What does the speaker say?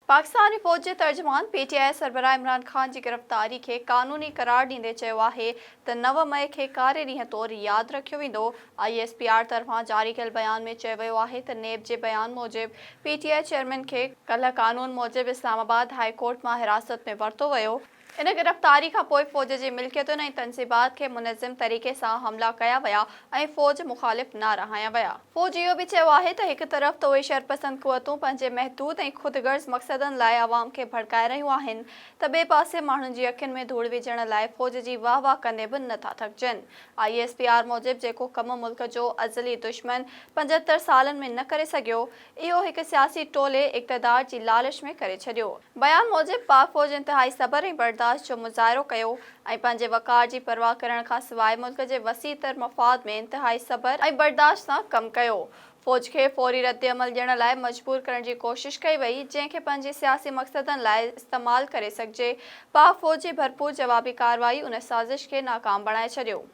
پاڪستاني فوج جي ترجمان پي ٽي آء سربراهه عمران خان جي گرفتاري کي قانوني قرار ڏيندي چيو آهي ته نو مئي کي ڪاري ڏينهن طور ياد رکيو ويندو. I S P R طرفان جاري ڪيل بيان ۾ چيو ويو آهي ته نيب جي بيان موجب پي ٽي I chairman کي ڪلهه قانون موجب اسلام آباد هاء ڪورٽ مان حراست ۾ ورتو ويو. ان گرفتاري کان پوء فوج جي ملڪيتن ۽ تنصيبات کي منظم طريقي سان حملا ڪيا ويا ۽ فوج مخالف نعرا هنيا ويا. فوج اهو به چيو آهي ته هڪ طرف ته اهي شرپسند قوتون پنهنجي محدود ۽ خود غرض مقصدن لاء عوام کي ڀڙڪائي رهيون آهن ته ٻئي پاسي ماڻهن جي اکين ۾ ڌوڙ وجهڻ لاء فوج جي واهه واهه ڪندي به نه ٿا ٿڪجن. I S P R موجب جيڪو ڪم ملڪ جو ازلي دشمن 75 سالن ۾ نه ڪري سگهيو، اهو هڪ سياسي ٽولي اقتدار جي لالچ ۾ ڪري ڇڏيو. بيان موجب پاڪ فوج انتهائي صبر ۽ برداشت جو مظاهرو ڪيو ۽ پنهنجي وقار جي پرواهه ڪرڻ کانسواء ملڪ جي وسيع تر مفاد ۾ انتهائي صبر ۽ برداشت سان ڪم ڪيو. فوج کي فوري ردعمل ڏيڻ لاء مجبور ڪرڻ جي ڪوشش ڪئي وئي، جنهن کي پنهنجي سياسي مقصدن لاء استعمال ڪري سگهجي. پاڪ فوج جي ڀرپور جوابي ڪارروائي ان سازش کي ناڪام بڻائي ڇڏيو.